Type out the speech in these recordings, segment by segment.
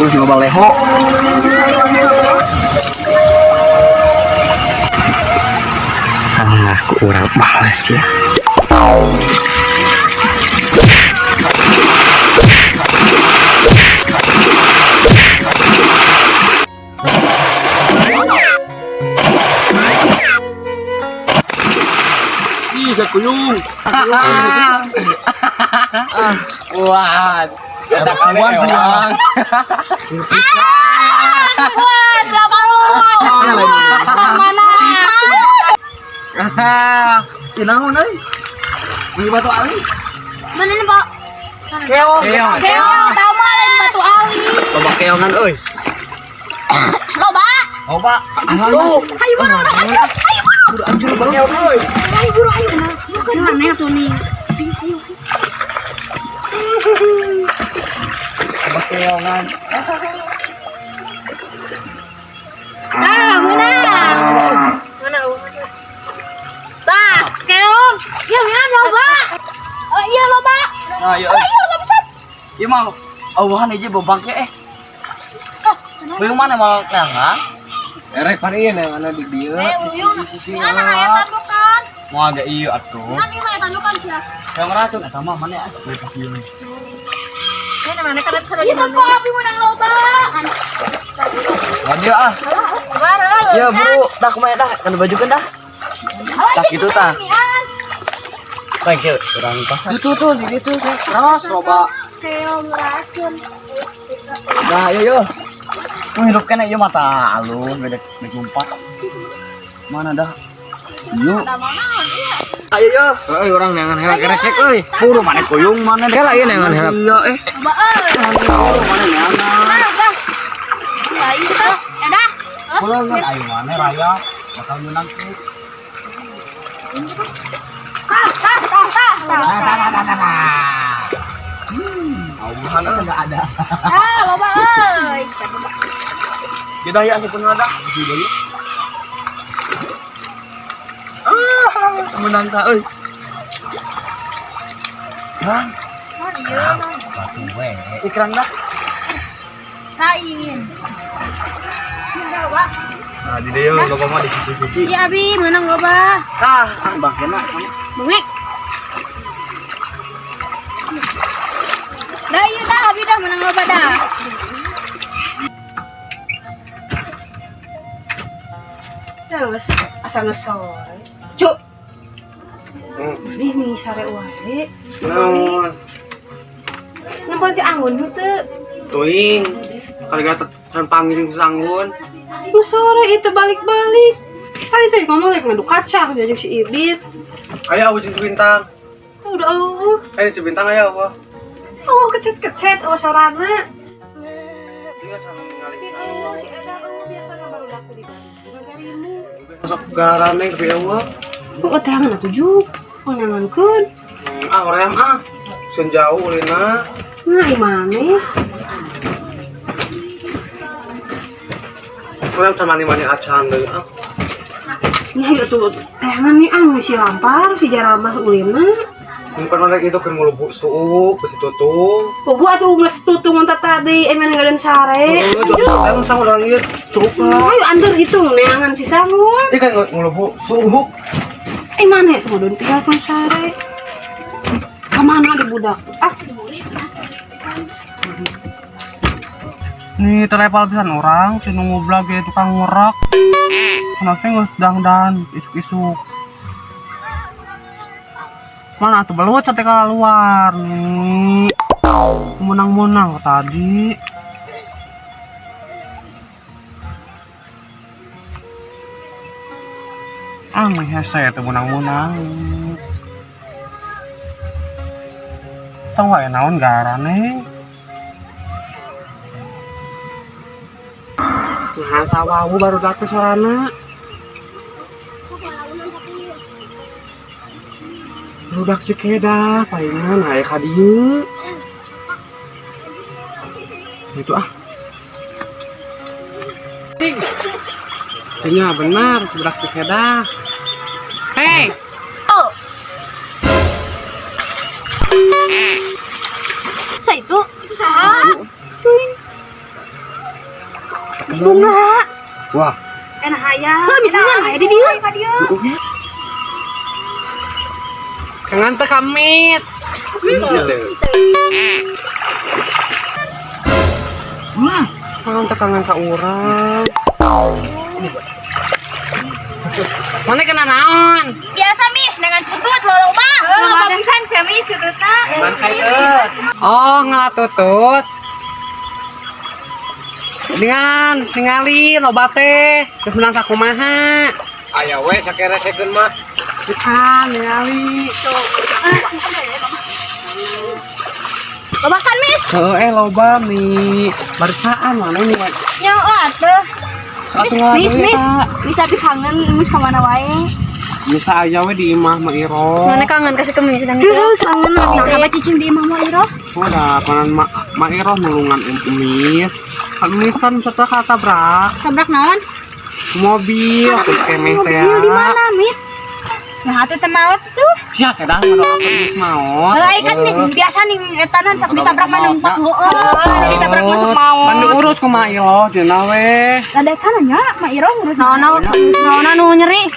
Terus loba leho. Ah, ku urang bales ya. Ih, sakuyung. Wah, eta kali ewang. Wah, selamat mana? Tinaon euy. Beli batu ali. Mana nih, Pak? Keong. Keong. Keong, tahu mah lain batu ali. Loba keongan euy. Loba. Loba. Aduh. Ayo buru, ayo. Ayo buru. Anjir loba keong euy. Ayo buru, ayo. Bukan mana tuh nih. Ayo, ayo. Loba keongan. Ah, menang. Mana? Tah, keong. Ya, ya, loba. Oh, iya loba. Nah, iya. Oh, iya loba pisan. Ieu mah awahan hiji bobangke eh. Beuh mana mau neangan? Erek pan ieu mana di dieu. Eh, uyung. Ini anak aya tandukan. Moal ge ieu atuh. Kan ieu mah aya tandukan sia. Keong racun eta mah mana ah? Ini mana kan Iya, Pak, abi menang loba. Nah, dia ah. Baru. Ya, bro, dah kumaha dah? Kan baju kan dah. Tak gitu tah. Baik, yuk, urang pasar. Itu tuh di ditu terus loba. Keong racun. Dah, ayo yo. Tuh hidup kena ieu mata alun beda lompat. Mana dah? Yuk. Ada mana? Iya. Ayo yo. Euy urang neangan heula keresek euy. Buru mana kuyung mana Kela ieu neangan heula. Iya eh. Loba euy. Mana neangan. Nah, dah. Ayo kita. Ya dah. Pulang kan ayo mana raya bakal menang tuh. Tah, tah, tah, tah. Tah tah tah. Awahan enggak ada. Ah, loba euy. Ya dah ya sepenuhnya dah. Ah, menang tak euy. Bang, Oh, iya. batu we. Ikran dah. Lain. Loba. Nah, di dieu loba mah di sisi-sisi. Iya, abi menang loba. Tah, ah bangkena kamu. Bengek. Dah iya dah, abi dah menang loba dah. Terus asa ngesore. Cuk. Maneh nih sare wae. Naon? Nempel si Anggun henteu. Tuing. Kali gak can panggil sanggun. Nu sore itu balik-balik. Tadi tadi ngomong lagi ngadu kacang jadi si Ibit. Aya awu jeung si Bintang. Udah eueuh. Eh si Bintang aya apa? Oh, kecet-kecet oh sorana. Tinggal sama ningali. Oh, si Eda oh biasa baru daku di Bandung. Sok garaneng tapi eueuh. Oh, terangan atuh juk. Oh, nangankeun. Ah hoream ah. Sun jauh ulina. Nah, imane? Hoream can mani-mani acan deui ah. Ya ayo tuh teangan nih ah si lampar si jaramah ulina. Ini pernah lagi itu kan ngulubu suuk, besi tutung. Oh, gua tuh geus tutung entah tadi emang ngadan sare. Aduh, emang sama orang ieu cukup lah. Ayo anter gitu neangan si sangun. Ini kan ngulubu suuk. Eh mana tuh udah tinggalkan sare. Kemana di budak? Ah, Nih terlepal pisan orang, si nunggu blag ya tukang ngerak. Kenapa nggak sedang dan isuk-isuk? Mana tuh belut sate keluar nih. Menang-menang tadi. Ah, hese teh menang-menang. Tong wae naon garane. Nah, sawawu baru datang sorana. Budak si kedah, palingan aya ka dieu. Itu ah. Iya benar, budak si kedah. Hei. Oh. Sa itu saha? Bunga. Wah, Enak hayang. Heuh, Miss Bunga aya di dieu. Kangen teh Kamis. Gitu. Kangen teh kangen ka urang. Mana kena naon? Biasa Miss dengan putut lo mah. Loba pisan sia Miss tututna. Oh, ngelatutut. Dengan ningali loba teh, geus menang sakumaha. Aya we sakeresekeun mah. Bukan, ningali. Loba kan Miss? Heeh, loba mi. Barisaan mana ini? Wan? Nya oh atuh. Atuh lah, Miss, deui, Miss, Kak. Miss tapi kangen Miss ka mana wae. Bisa aja we di imah Ma Iro. Mana kangen kasih ke Miss dan itu. Kangen nah, apa cicing di imah Ma Iro? Udah, panan Ma Iro nulungan Umis. Kan Umis kan setelah katabrak Tabrak naon? mobil, terus kemeh teh. Mobil di mana, Miss? Nah, atuh teh maot tuh. Sia kedah kalau aku Umis maot. Lah kan nih biasa nih etanan sok ditabrak mah numpak heeh. Ditabrak masuk maot. Kan diurut ku Ma Iro dina we. Ada kan nya Ma Iro ngurus naon naon anu nyeri.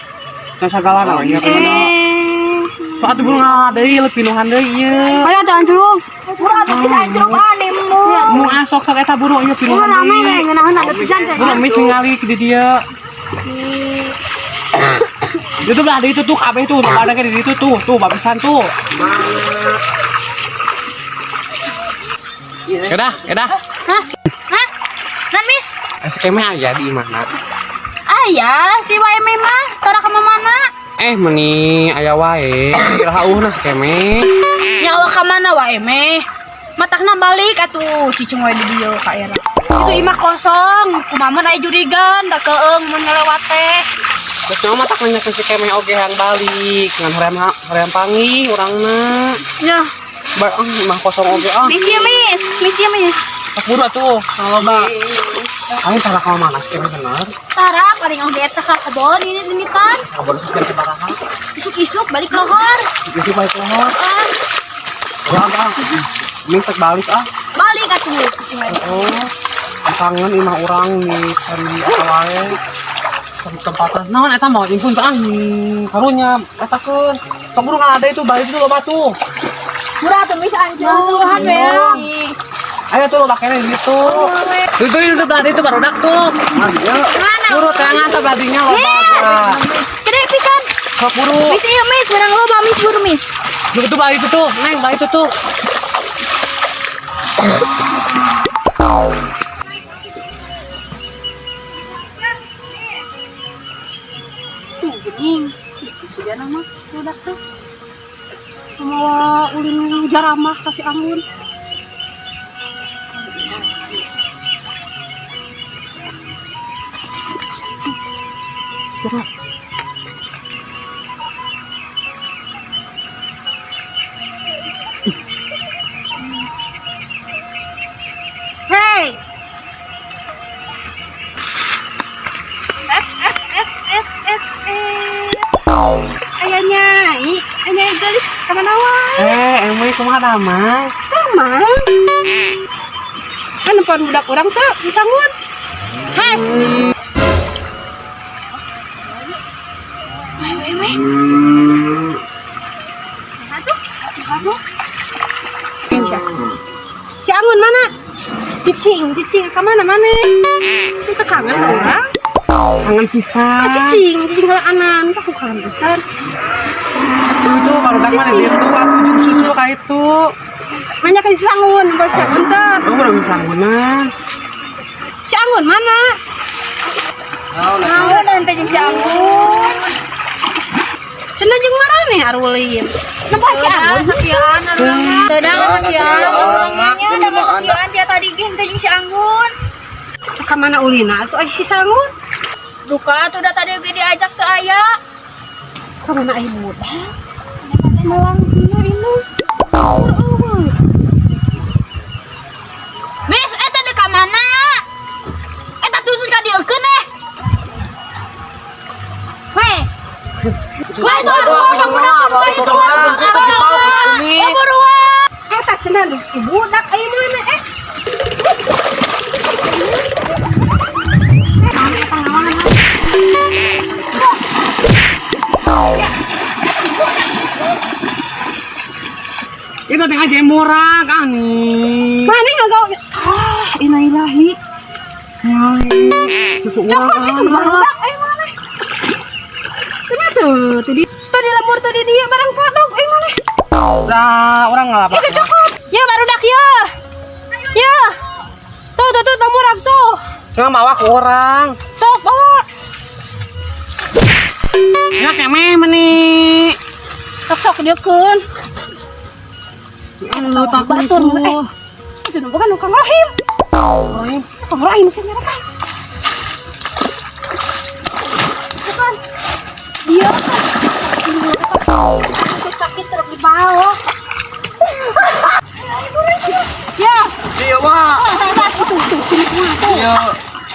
Teu sagala naon nya Eh. Sok atuh buru ngalah deui leuh pinuhan deui ieu. Ayo atuh anjlung. Buru atuh bisa anjlung aneh mu. Mu asok sok eta buru ieu Buru pinuhan rame deui. we ngeunaheun ada pisan Buru Umis ningali di dieu. Itu belah di itu tuh kabeh tuh, ada di situ tuh, tuh babisan tuh. Kedah, kedah. Hah? Hah? Nan Miss? SKM aya di mana? Aya si wae mah tara ka mana? Eh, meni aya wae. Iraha eueuhna SKM. Nyawa ka mana wae meh? Matakna balik atuh cicing wae di dieu ka era. Itu imah kosong, kumaha aya jurigan da keung mun ngelewat teh. Terus nyawa matak nanyakeun si Kemeh oge hayang balik. Ngan hoream hoream panggih urangna. Ya. Ba ah imah kosong oge ah. Miss ya Miss, Miss ya Miss. Sok buru atuh, nang loba. Aing tara ka mana si Kemeh bener? Tara paling oge eta ka kebon ini dinitan. Kabon geus jadi baraha. Isuk-isuk balik lohor. Geus balik lohor. Ah, Urang ah. Ming tek balik ah. balik atuh. Cicing wae. Oh, kangen imah urang nih cari apa wae. Tempatan naon eta mau impun teh ah karunya eta keun. Tong buru ngalade itu balik itu loba tuh. Murah atuh Miss anjlung. Tuhan we. Ayo tuh loba keneh di situ. Itu itu belah itu barudak tuh. Buru tangan tuh beladinya loba. Gede pisan. Sok buru. Miss iya Miss, menang loba Miss buru Miss. Itu belah itu tuh, Neng, belah itu tuh. Tuh geuning. Sudah nama budak teh. Mawa ulin jaramah kasih anggun. Hey. Eh. Aya nyai, aya nyai gelis ka mana wae? Eh, emang kumaha damang? Sama. Kan nempoan budak urang teu disangun. Hei. Weh, weh, weh. Atuh, atuh. Si Anggun mana? Cicing, cicing ka mana mana? Itu kangen ka urang. Kangen pisan. Ah, cicing, cicing heula anan, aku kangen pisan. Itu barudak mana di itu atuh jeung susul ka itu. Nanya ke si Anggun, nempoan si Anggun teu. Oh, udah bisa anggunan. Si Anggun mana? Naon nanti jeung si Anggun. Cenah jeung maraneh arulin. Nempoan si Anggun Sakian urangna. Teu da sakian Orang mah urangna. Da sakian dia tadi ge henteu jeung si Anggun. Ka mana ulina atuh ai si Sangun? Duka atuh da tadi ge diajak teu aya. Ka mana ai budak? Melang dina ini. Miss, eta deuk ka mana? Eta tutut ka dieukeun eh. Weh. Weh, itu arwah budak weh itu arwah. Oh, buruan. Eta cenah budak ai mana eh. Itu teh aja murah kan nih. Mana ngagaw? Ah, innalillahi. Susu urang. Cokot itu barudak eh mana? Kenapa tuh? Tadi tuh di lemur tuh di dia barang padog eh mana? Lah, urang ngalapak. Itu cokot. Ya barudak ya. Ya. Tuh tuh tuh temurag tuh. Nggak bawa ke orang. Sok bawa. Ya kemeh meni. Sok sok dia keun. Anu takut Batur eh. Itu bukan Kang Rohim. Rohim. Kang Rohim sih mereka. Bukan. Dia kan. Sakit terus di bawah. Ya. Iya, Wak. Tuh, tuh, sini tuh. Iya.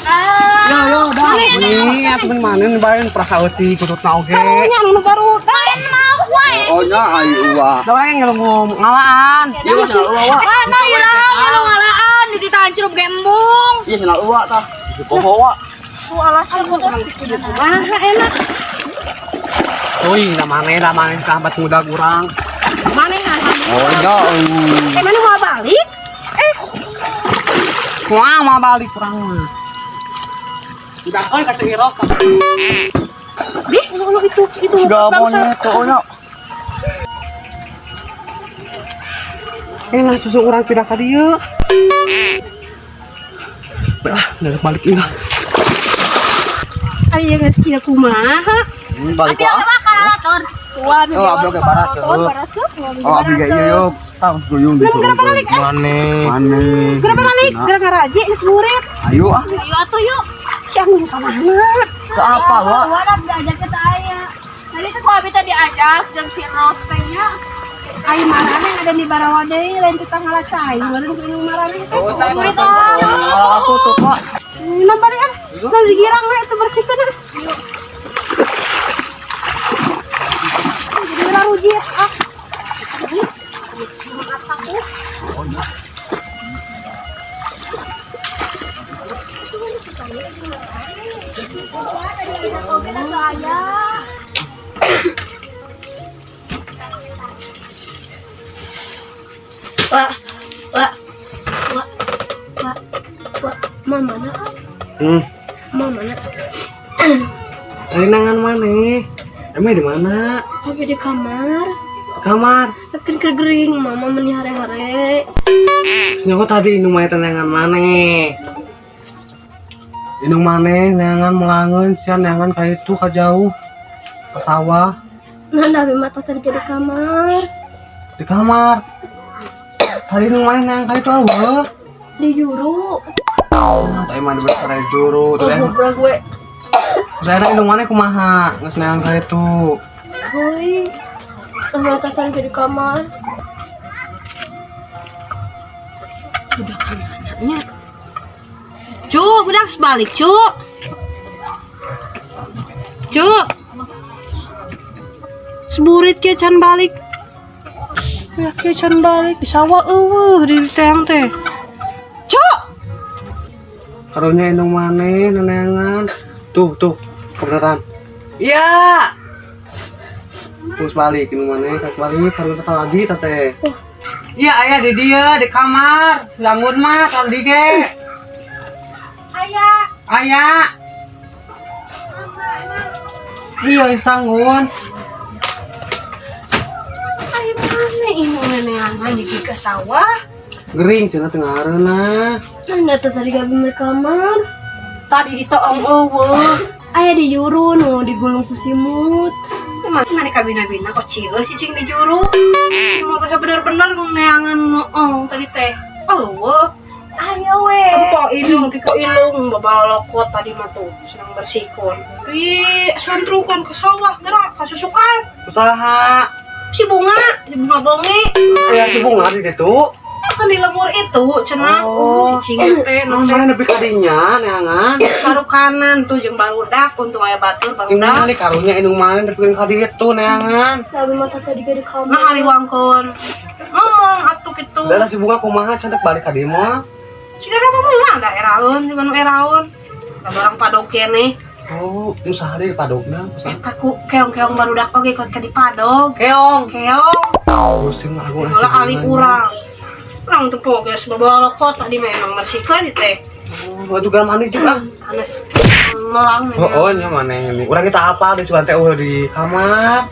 Ah. Yo yo dah. Ini atuh men mana nih bae prahauti kututna oge. Karunya nu baru. Lain mau wae. Oh nya ayo Wak. Da urang ngelungum ngalaan. Iya, cenah eueuh, Wak. Mana iraha ngelung ngalaan di tita hancur gembung. Iya, cenah eueuh tah. Poho, Wak. Tuh alasan urang kumaha enak. Euy, da mana sahabat muda urang. Mana ngahan? Oh nya eueuh. Eh mana mau balik? Eh, Wah, mau balik urang mah. Udah kan kata Irok. di lu itu Siga bangsa. monyet tuh nya. Eh lah susu urang pindah ka dieu. Lah, udah balik enggak. Ayo geus kieu kumaha? Balik Abi Wak. oge mah karator. Tuan, Oh, abdi oge baraseuh. Baraseuh. Oh, abi ge ieu yo. Tah guyung di. Belum gerak balik eh. Mana? Mana? Gerak balik, gerak ngaraji geus murid. Ayo ah. Ayo atuh yuk. Si anu ka mana? Ke apa, Wak? Wah, diajak ke saya. Tadi kan ku abi tadi diajak jeung si Ros teh nya. Ai marane ada di barawa deui lain tukang ngala cai, lain tukang marane teh. Murid ah. Ah, tutup, Wak. Nah, balik ah. Nah, digirang we itu bersihkeun ah. Jadi rujit ah. Wah, wah, wah, wah, wah, mama na, mama na. Renangan mana? Emang di mana? Abi di kamar, Kamar. tapi kan kegering, mama meni hare-hare. Senyawa tadi indung mana tenangan mana? Indung mana neangan melangun sian neangan kayak itu ka jauh ke sawah Nah, abi mata tadi di kamar, di kamar. Tadi indung mana neangan kayak itu apa? di juru. Nah, emang di besar juru tuh ya. Goblok gue. Saya indung mana kumaha geus neangan kayak itu. Hoi, mata tadi di kamar. Udah kan anaknya. Cu, budak sebalik, cu. Cu. Seburit kieu can balik. Ya kieu can balik di sawah eueuh di teang teh. Cu. Karunya indung mana neangan. Tuh tuh kebenaran. Iya. Terus balik indung mana kak balik karunya kata lagi tete. Iya ayah di dia di kamar langgun mah tadi ge. Aya. Ayah. Iya sanggun. Ai mana ini neangan di ke sawah? Gering cenah teu ngareuna. Nah, tadi gabi di kamar. Tadi ditoong eueuh. Aya di juru, nu digulung ku simut. Mana mana kabina-bina kok cile cicing di juru. Mau bisa bener-bener neangan noong tadi teh. Eueuh. Ayo we. Empo ilung, piko ilung, babalokot tadi mah tuh senang bersihkon. Ih, santrukan ke sawah gerak kasusukan. Usaha. Si bunga bongi. Aya si bunga di ditu. Kan di lemur itu cenah. Oh. Oh, cicing teh Nah, nu teh mana nepi ka dinya neangan. baru kanan tuh jeung barudak untung aya batur barudak. Tinggal di karunya indung mana nepi ka ditu neangan. Gabi mata tadi di kamar. Nah hariwangkeun. Ngomong atuh kitu. Udah lah si bunga kumaha cantik balik ka dieu mah. Siga apa mah da eraeun juga nu eraeun. Da barang padok keneh. Oh, usaha deh padogna, usaha. Eta ku keong-keong barudak oge kot ka dipadog. Keong. Keong. Gusti mah aku Ulah ali urang. Urang teu poe geus babalokot tadi mah emang bersihkeun teh. Oh, juga mandi juga. Anas melang. Oh, nya mana ini? Urang kita apa di sugan teh eueuh di kamar.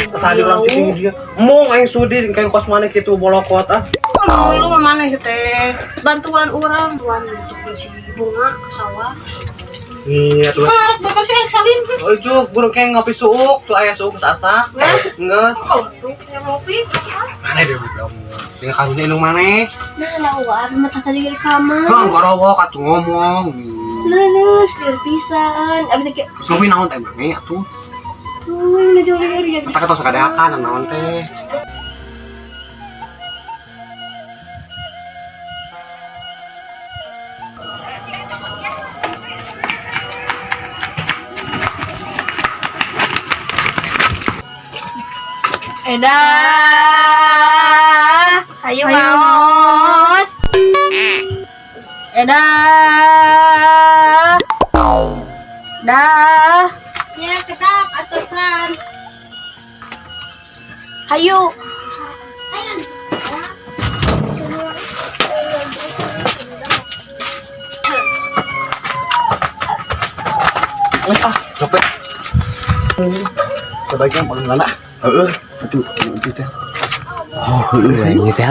Tadi urang cicing dia. Mung aing sudi kayak kos mana kitu bolokot ah. Oh, lu mah mana teh? Bantuan urang, bantuan untuk bersih bunga ke sawah. Iya tuh. Ah, bapak sih salin. Oh, juk burung kayak ngopi suuk, tuh aya suuk geus asak. Geus. Oh, tuh yang ngopi. Mana dia buka? Dengan karunya indung maneh. Nah, lah wah, abi mah tadi di kamar. Bang, gorowok atuh ngomong. Lemes, lieur pisan. Abis kayak Terus ngopi naon teh maneh atuh? tuh, nuju lieur ya. Mata tos kadahakan naon teh. Eda, ayo ngaos. Eda, dah. Ya, ketap atusan. Ayo. Ayo. Ah, capek. Sebaiknya paling lana. Heeh, atuh itu teh. Oh, heeh, ini teh.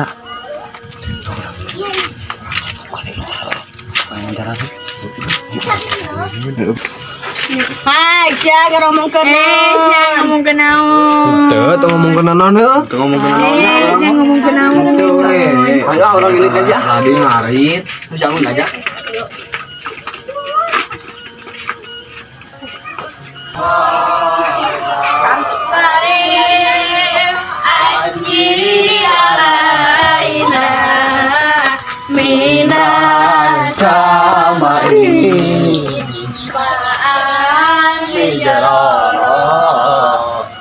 Hai, sia ngomong ke Sia ngomong ke naon. Teu, teu ngomong ke naon heuh. Teu ngomong ke naon. Sia ngomong ke naon. Teu we. Ayo orang ini aja. Ladi ngarit. Terus jangan aja. Sama ini.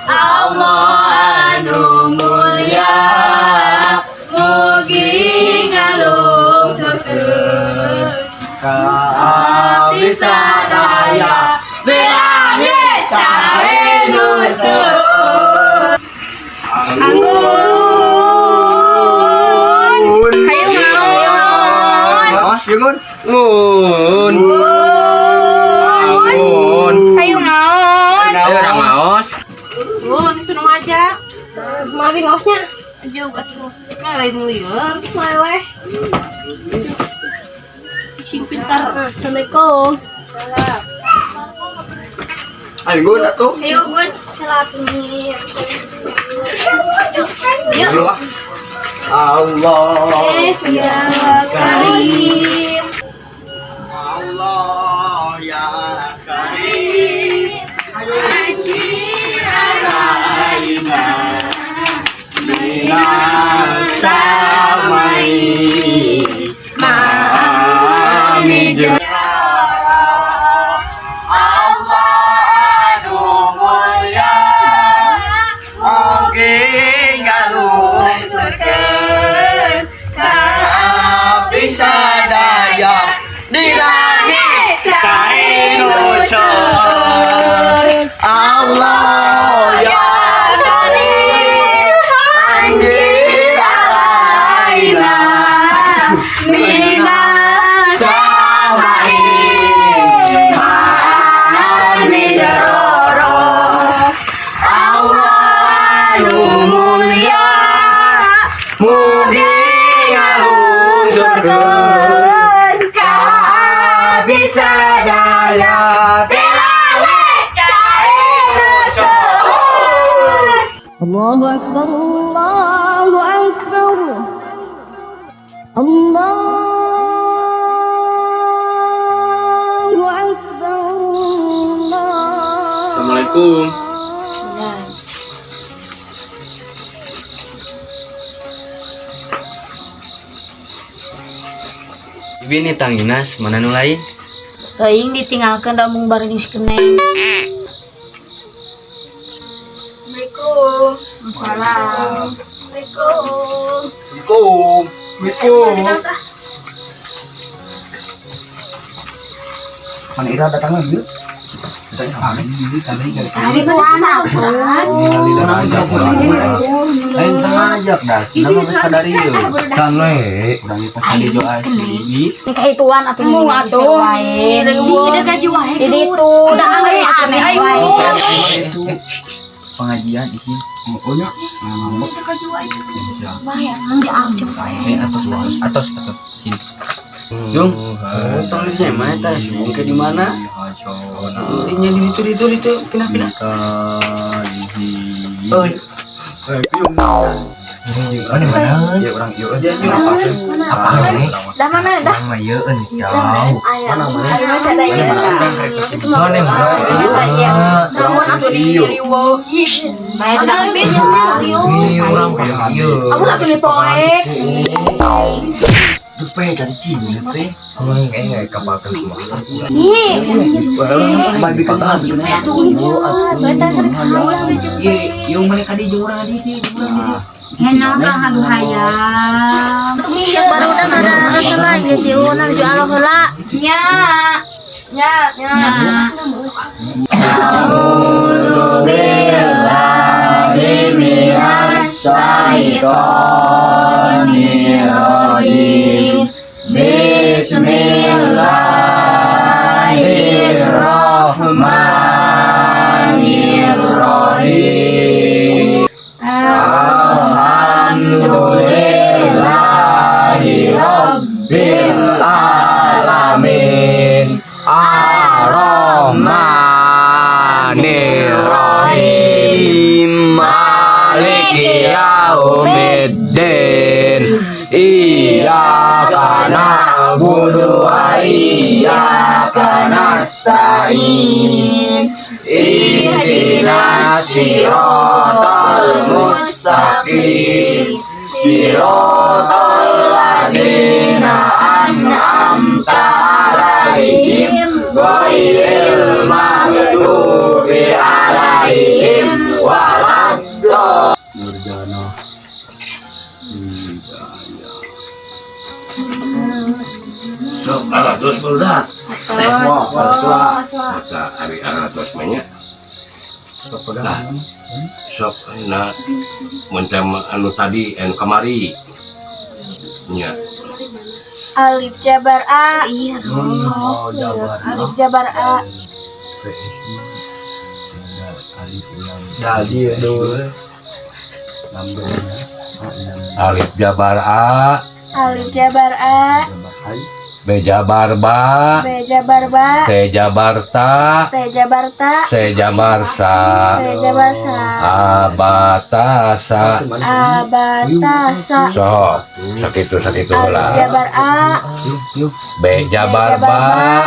Allah anu mulia mugi ngalungsurkeun Abdi sadaya bilangit cahe nu seueur. Anggun hayu ngaos. Awas ya, Gun. Ngun. Ngun. Hayu ngaos. Ayo urang ngaos. Gun, itu nu aja. Maafin ngaosnya. Juga tuh. Nah, lain lieur. Meweh. Sing pintar. Assalamualaikum. Ayo Gun atuh. Ayo, Gun. Salat ini. Dulu ah. Allah. Ya Karim. Allah ya Karim. Samai mami Allah anu mulia mugi ngalungsurkeun ka abdi sadaya di langit cahe nu seueur. Allah ya Karim anjir alaina Mina samai mami jaroro Allah anu mulia mugi ngalungsurkeun ka abdi sadaya di langit cahe nu seueur. Allahu Akbar, Allahu Akbar, Allahu Akbar, Allah. Assalamualaikum. Ibi nih tanginas, mana nu lain? Teuing ditinggalkeun da mung bareng si keneng. Assalamualaikum. Waalaikumsalam. Assalamualaikum. Assalamualaikum. Assalamualaikum. Mana Ira datangnya yuk. Tadi mana Lain ngajak dah. Nama geus kadari ieu. Kan we. Urang ieu pas kali doa si Kahituan atuh Embung atuh. Wae. Tidak gaji wae. Di ditu. Udah aneh aneh wae. Itu pengajian iki. Oh nya. Bayangan di arep wae. Eh atos atos atos. Yung, tulisnya mana tah? Yung ke di mana? Ini di itu di itu di itu pindah pindah. Oi. Mana mana? Ya urang ieu aja. Apa nih? Dah mana dah? Sama yeun jauh. Aya. Ayo masa da ieu. Mana mana? Iya. Namun atuh di riweuh. Bae dah Ini urang ieu. Aku atuh di poek. Dupe cari cing teh. Eh kapalkeun kumaha. Ih, Bae bikin tahan Ye, yung mana kadi jeung urang di dieu, urang di dieu. Ngenang lah ngadu hayam. Yang baru udah ada salah ya si Una di alo heula. Nya. Nya, nya. Minasyaitonirrajim. Bismillahirrahmanirrahim. Alhamdulillahi rabbil alamin. Ar-Rahmanir-Rahim. Maliki yaumiddin. Iyyaka na'budu wa iyyaka nasta'in. Ihdinas siratal mustaqim. Siratal ladzina an'amta 'alaihim ghairil maghdubi 'alaihim waladdallin. Nurjana Hidayah. Sok aratos barudak. Wah, wah. Maka ari aratos mah nya. Lah, sok ayeuna mun teh mah anu tadi anu kamari. Nya. Alif jabar A. Oh, jabar. Alif jabar A. PSI. Alif ulang. Dadi dulu. Lambangnya. Alif jabar A, Alif jabar A. B jabar ba, B jabar ba. T jabar ta, T jabar ta. C jabar sa, C jabar sa. A ba ta sa. A ba ta sa. Sok, sakitu sakitu Alif heula. jabar A. B jabar ba,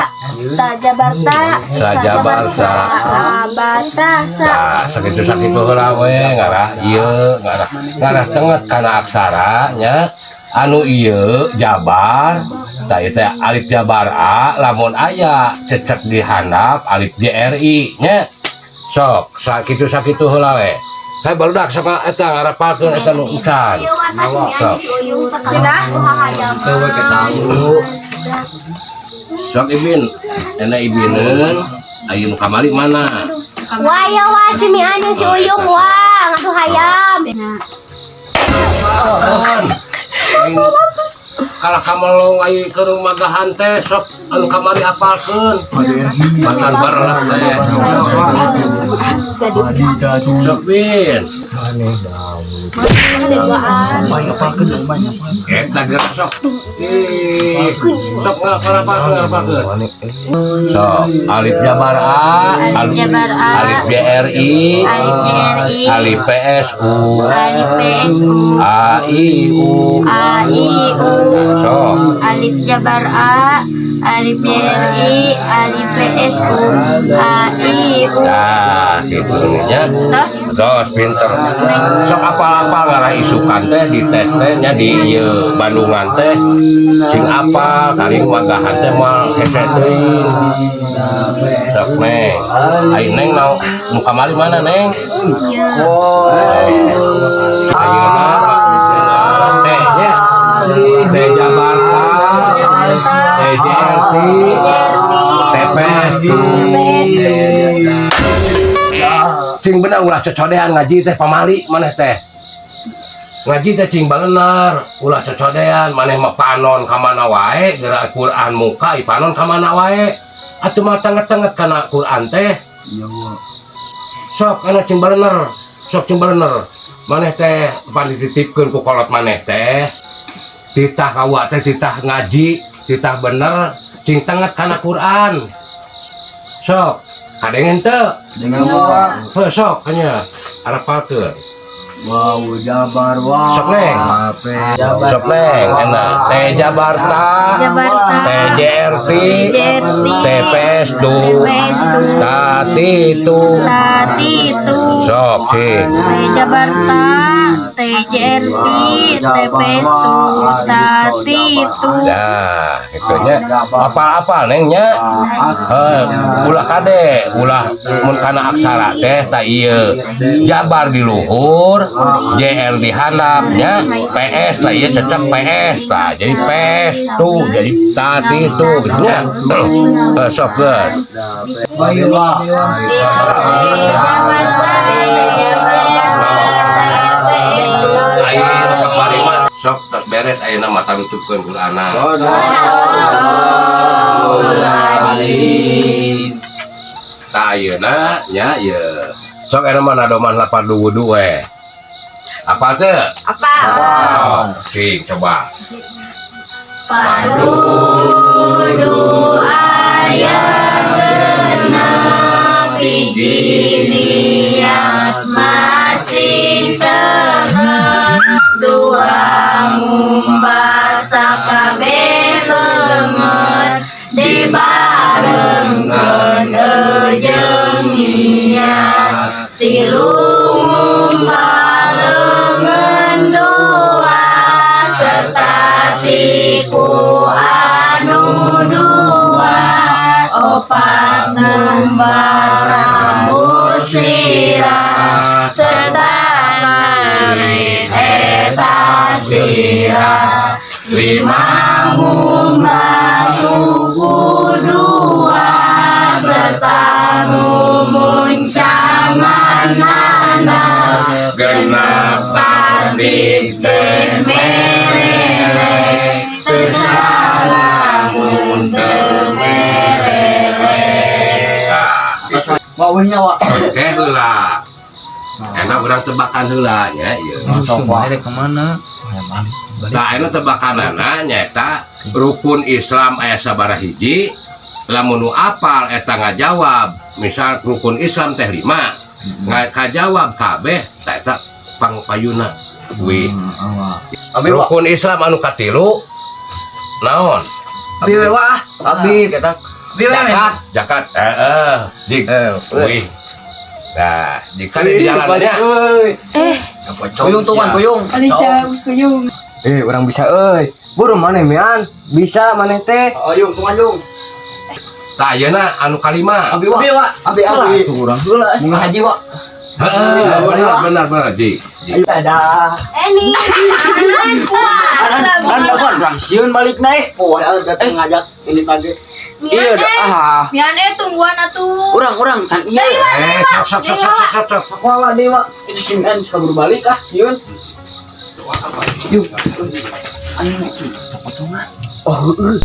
Ta jabar ta. Sa jabar sa. A ba ta sa. Nah, sakitu sakitu heula we ngarah ieu, ngarah ngarah tenget kana aksara nya. Anu ieu jabar, tah ieu teh alif jabar A, lamun aya cecek di handap alif JRI nya. Sok, sakitu sakitu heula we. Saya barudak sok eta ngarapalkeun eta nu encan. Sok. Teu we tahu. Sok Ibin, enak Ibineun, ayeuna nu kamari mana? Wah, ya wah si Mian jeung si Uyung wah ngadu hayam. Kalah kamelong ai keur magahan teh sok anu kamari apalkeun. Makan barelak teh. Sok Bin. Eta geura sok. Ih, sok ngarapalkeun ngarapalkeun. Sok alif jabar A, Alif jabar A. alif JRI, Alif JRI. alif PSU, Alif PSU. A I U. A I U. Sok. Alif jabar A, Alif JRI, Alif PSU, A I U. Nah, gitu nya. Terus Terus pinter. Sok apal-apal ngarah isukan teh di tes teh nya di ieu Bandungan teh sing apal karing magahan teh moal hese teuing. Sok Neng. Ai Neng mau nu kamari mana Neng? Ayeuna teh nya. Teh Jakarta, teh JRT, TPS tuh. Cing bener, ulah cocodean ngaji teh, pamali maneh teh. Ngaji teh cing bener, ulah cocodean. Maneh mah panon ka mana wae, geura Quran muka, i panon ka mana wae. Atuh mah tenget-tenget kana Quran teh. Sok enak cing bener, sok cing bener. Maneh teh pan dititipkeun ku kolot maneh teh. Titah kawa teh, titah ngaji, titah bener, cing tenget kana Quran. Sok, kadengen teu? Dengan wa. Heuh, sok hanya arapalkeun. Wow, jabar wa. Sok, Neng. Jabar. Sok, Neng, enak. T jabar ta, Jabarta. T JRT, JRT. TPS tu, TPS tu. Tati tu. Tati tu. Sok cing. T Jabarta, T JRT, TPS tu, Tati tu. Nah, gitu nya. Apal-apal, Neng, nya. Eh, ulah kade, ulah mun kana aksara teh ta ieu. Jabar di luhur, JR di handap nya, PS tah ieu cocok PS tah. Jadi PS tuh, jadi tati tuh gitu nya. Eh, sok geus. Baiklah. Jabarta, Ayeuna kamari mah sok tos beres, ayeuna mah tarutupkeun Qur'ana. Tah, ayeuna nya ieu. Sok ayeuna mah nadoman lapar du wudu we. Apa teu? Apa? Oh, cing coba. Fardu aya 6 hiji, niat masing tenget, dua ngumbah sakabeh leungeun, dibarengkeun jeung niat, tilu ngumbah leungeun dua serta siku anu dua, opat ngumbah rambut sirah serta narik eta sirah, lima ngumbah suku dua serta ngumuncanganana, genep tatib teh merele, teu salah mun teu merele. Wawuhnya wa. Oke heula. Enak urang tebakan heula nya ieu. Sok wae kemana? Nah, ayeuna tebakanana nyaeta rukun Islam aya sabaraha hiji? Lamun nu apal eta ngajawab, misal rukun Islam teh lima, kajawab kabeh, tah eta pangpayuna. Wih, Abi wa. rukun Islam anu katilu naon? Abi we wa. Abi kata. Abi we. Zakat, zakat. Heeh, dik. Wih. Nah, jika di jalannya Eh, Kuyung tuh kan kuyung. Kuyung. Eh, urang bisa euy. Buru maneh mian. Bisa maneh teh. Ayung tuh ayung. Tah, ayeuna anu kalima. Abi wa. Abi wa. Abi abi. Tuh urang. Bunga haji wa. Heeh, benar benar benar, Ji. Ji. Dadah. Eni. Kan kan urang sieun balik naik. Oh, datang ngajak ini pagi. Iya, ah. Mian tungguan atuh. Urang urang kan iya. Eh, sok sok sok sok sok sok. Aku awa deh, Wak. Itu si Mian suka baru balik ah, Yun. Yuk. Ayo, potongan. Oh, heeh.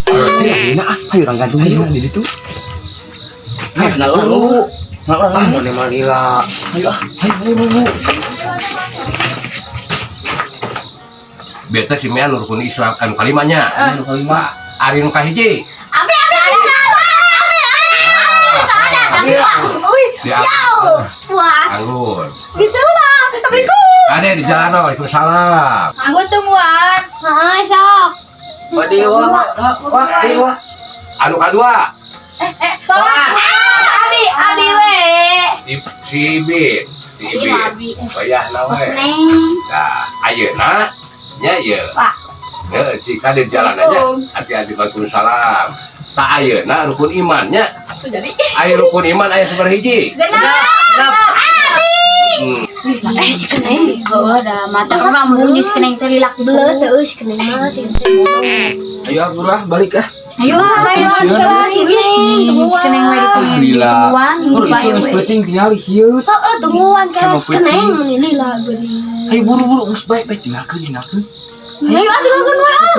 Ayo, ah, ayo urang gantung ayo di ditu. Ayo, kenal lu. Kenal Ah, maneh mah lila. Ayo, ah. Ayo, ayo, ayo. Biasa si Mian rukun Islam anu kalimanya. Anu kalima. Ari nu kahiji. Abi abi abi abi abi abi. Wih, Di puas. Anggun. Gitu lah. Assalamualaikum. Ade di jalan, waalaikumsalam. Anggun tungguan. Heeh, sok. Wah, dewa, wah, dewa. Anu kadua Eh, sholat. Abi, abi we. si si Ibin, si Iya, Ibin. abi. Wayahna we. Neng. Nah, ayeuna nya ieu. Pak. Heuh, si kade di jalan aja. Hati-hati, waalaikumsalam. Tah, ayeuna rukun imannya. Jadi. Aya rukun iman aya sabaraha hiji? Genap. Eh, si keneng. Heeh, dah mata rambung si keneng teh lilak belet heueuh si keneng mah si keneng. Ayo, ah, buru ah, balik ah. Ayo, ayo, sini. Si keneng wae ditungguan. Lila. Tungguan, Hur itu geus penting tinggal hieu. Heeh, tungguan kan Emang si keneng meni lila geuning. Ayo buru-buru geus bae bae tinggalkeun tinggalkeun. Ayo atuh lagun we ah.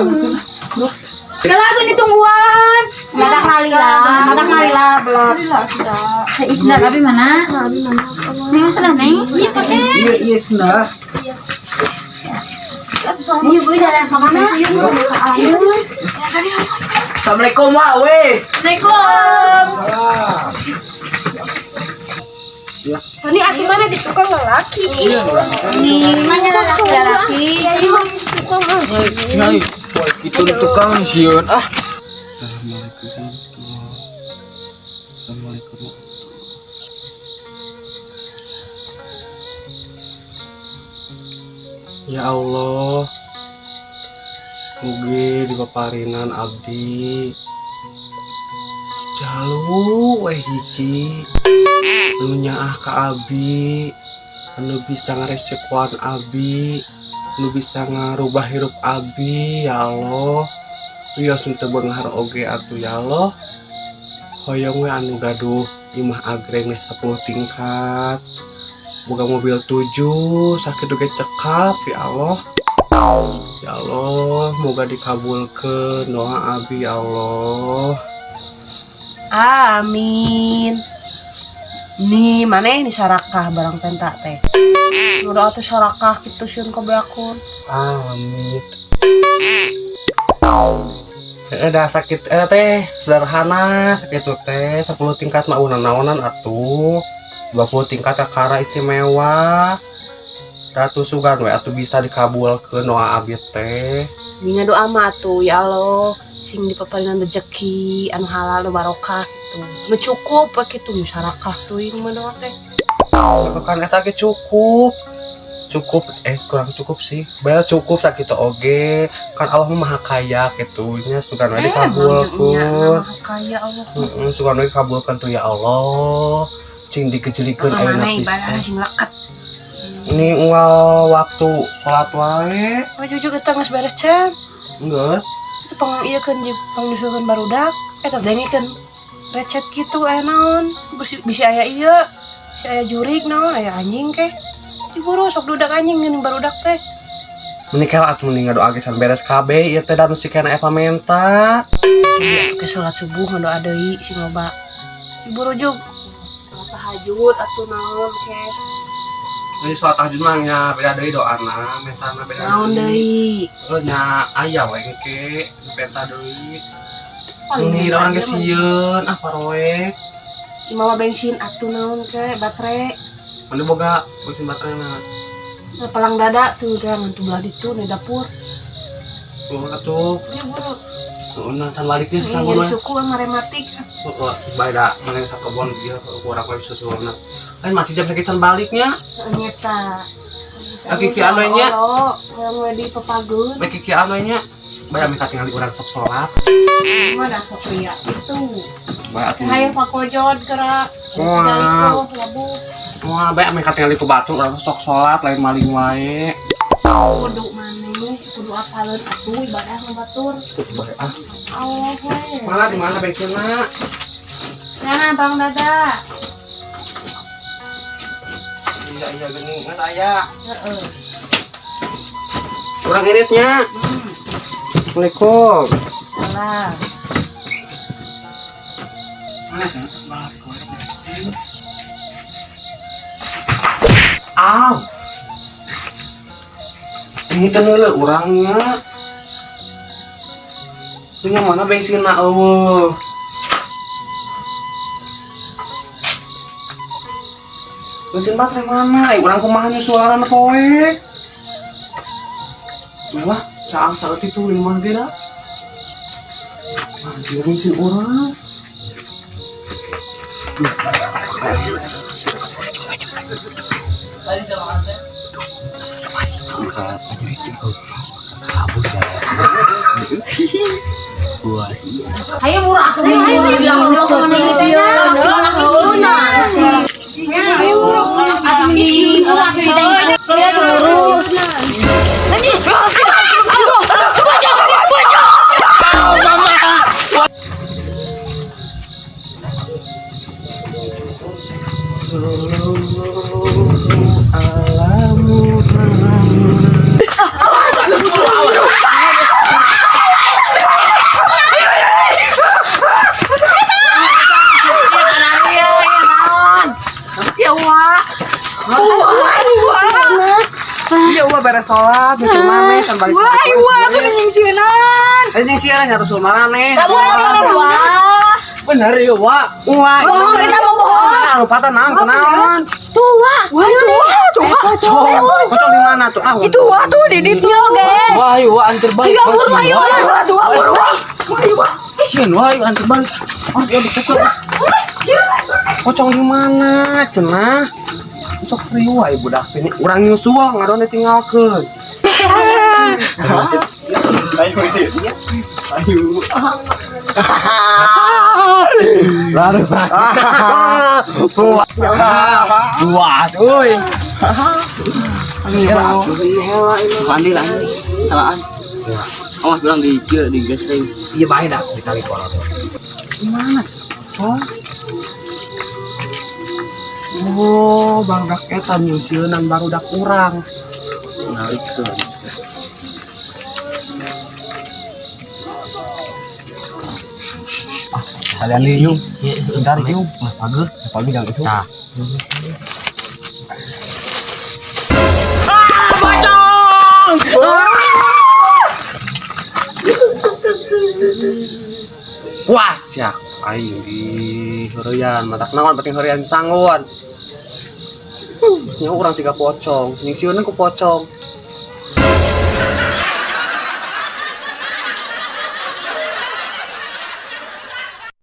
Udah lagu ini tungguan. Matak ngalila, matak ngalila belum. Isna tapi mana? Neng sudah neng. Iya pakai. Iya iya sudah. Ini gue jalan sama mana? Assalamualaikum wa we. Assalamualaikum. Ini atuh mana di tukang lelaki. Nih, mana laki laki? Tinggal itu di tukang sieun ah. Assalamualaikum. Assalamualaikum. Ya Allah. Mugi dipaparinan abdi. Jalu we hiji. Anu nyaah ka abdi, anu bisa ngaresekuan abdi, anu bisa ngarubah hirup abdi, ya Allah. Wios nu teu beunghar oge atuh ya Allah. Hoyong we anu gaduh imah agreng 10 tingkat. Boga mobil 7, sakitu ge cekap ya Allah. Ya Allah, moga dikabulkeun doa abdi ya Allah. Amin. Nih, mana ini sarakah barang pentak teh. Nu doa tuh sarakah kitu sieun kabeakun. Amin. Dah sakit teh sederhana sakitu teh 10 tingkat mah naonan atuh. 20 tingkat kakara istimewa. Ratu sugan we atuh bisa dikabulkeun doa abdi teh. Nya doa mah atuh ya Allah, sing dipaparinan rezeki anu halal nu barokah kitu. Nu cukup we kitu nu sarakah teuing mah doa teh. Kan eta ge cukup. Cukup kurang cukup sih. Bayar cukup sakitu oge. Kan Allah mah maha kaya kitu nya sugan we dikabulkeun. Maha kaya Allah. Heeh, sugan we dikabulkeun tuh ya Allah. Cing dikejelikeun ayeuna Mana ibadahna pisan. sing leket. Ini unggal waktu sholat wae. Oh jujur eta geus beres cem. Geus. Itu pang ieu keun jeung pangnyusulkeun barudak. Eta dengekeun recet kitu aya naon. Bisi aya ieu. Bisi aya jurik naon aya anjing ke. Diburu sok dudak anjing geuning barudak teh. Menikah atuh mending ngadoa ge can beres kabeh ieu teh da mesti kana eta menta. Atuh ke salat subuh ngadoa deui sing loba. Diburu jug. Tahajud atuh naon ke. Ini sholat tahajud mah nya beda deui doana, mentana beda. Naon deui. Oh nya aya we engke penta deui. Ini orang ge sieun ah paroe. Imah mah bensin atuh naon ke baterai. Mana boga bensin bateraina. Nah, palang dada tuh kan tuh belah ditu di dapur. Oh atuh. Ya buru. Nah, can baliknya Ini susah nyeri buru. suku sama rematik. Oh, bae da mana sakebon ieu kurang we susulna. Kan masih jam sekitar baliknya. Nyeta. Aki ki anu nya. Yang we di pepagun. Bae ki anu nya. Bae ame katingali urang sok salat. Mana sok ria itu. Bae atuh. Hayang pakojod gerak. Wah. Labu. Wah, bae ame katingali ku batur urang sok salat lain maling wae. Kudu maneh, kudu apaleun atuh ibadah mah batur. Bae ah. Allah we. Mana di mana bensinna? Nah, Bang Dada. Iya iya geuning geus aya. Heeh. Urang iritnya. Assalamualaikum. Salah. Aw. Ini teh heula urangnya. Ini yang mana bensinna eueuh. Bensin baterai mana? Ai urang kumaha nyusulan poe. Mewah, saang saat itu lima ge da. Anjir bensin urang. Ayo murah aku ayo bilang laki sunah. beres sholat, nyusul maneh kan balik. Wah, wah, aku nyingsieunan. Eh nyingsieunan nya rusul maneh. Wah. Bener ya, Wak. Wah, Bohong, kita mau bohong. Ah, lupa naon kunaon. Tuh, wah. Tuh, tuh. Pocong di mana tuh? Ah, Itu wah tuh di dieu ge. Wah, ayo Wak anter balik. Ayo buru ayo. Aduh, buru. Sieun wah, ayo anter balik. Ah, ya dicekek. Pocong di mana? Cenah. Sok riuh wae budak ini. Urang nyusul ngadon ditinggalkeun. Ayo ini. Ayo. Lalu Puas, euy. Mandi lah. Salaan. Awas bilang di di geseng. Iya bae dah ditali pola tuh. Mana? Pocong. Oh, barudak eta nyusieunan barudak urang. Nalikeun. Kalian liung, bentar liung. Pagi, pagi jangan itu. Nah. Puas ya aing di heureyan matak naon penting heureyan sangguan. Nya urang tiga pocong, nyingsieunan ku pocong.